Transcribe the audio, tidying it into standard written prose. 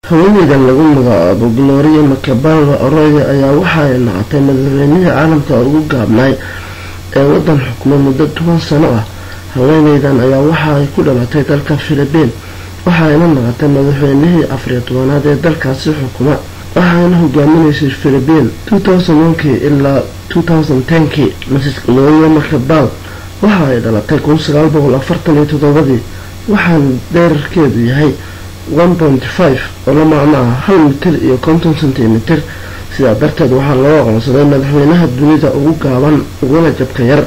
Haweeneydan lagu magacaabo Gloria Macapagal Arroyo ayaa waxa ay noqotay madaxweynihii caalamka ugu gaabnaay ee waddan xukumay muddo 10 sano ah. Haweeneydan ayaa waxa ay ku dhalatay dalka Philibiin, waxayna noqotay madaxweynihii 14aad ee dalkaasi xukuma, waxayna hogaaminaysay Philibiin 2001kii ilaa 2010kii. Mrs Gloria Macapagal waxa ay dhalatay 1947dii, waxaana dheerarkeedu yahay 1.5 oo la macno ah 1 mitir iyo 50 sentimitir. Sidaa darteed waxaa loo aqoonsaday madaxweynaha dunida ugu gaaban uguna jabka yar.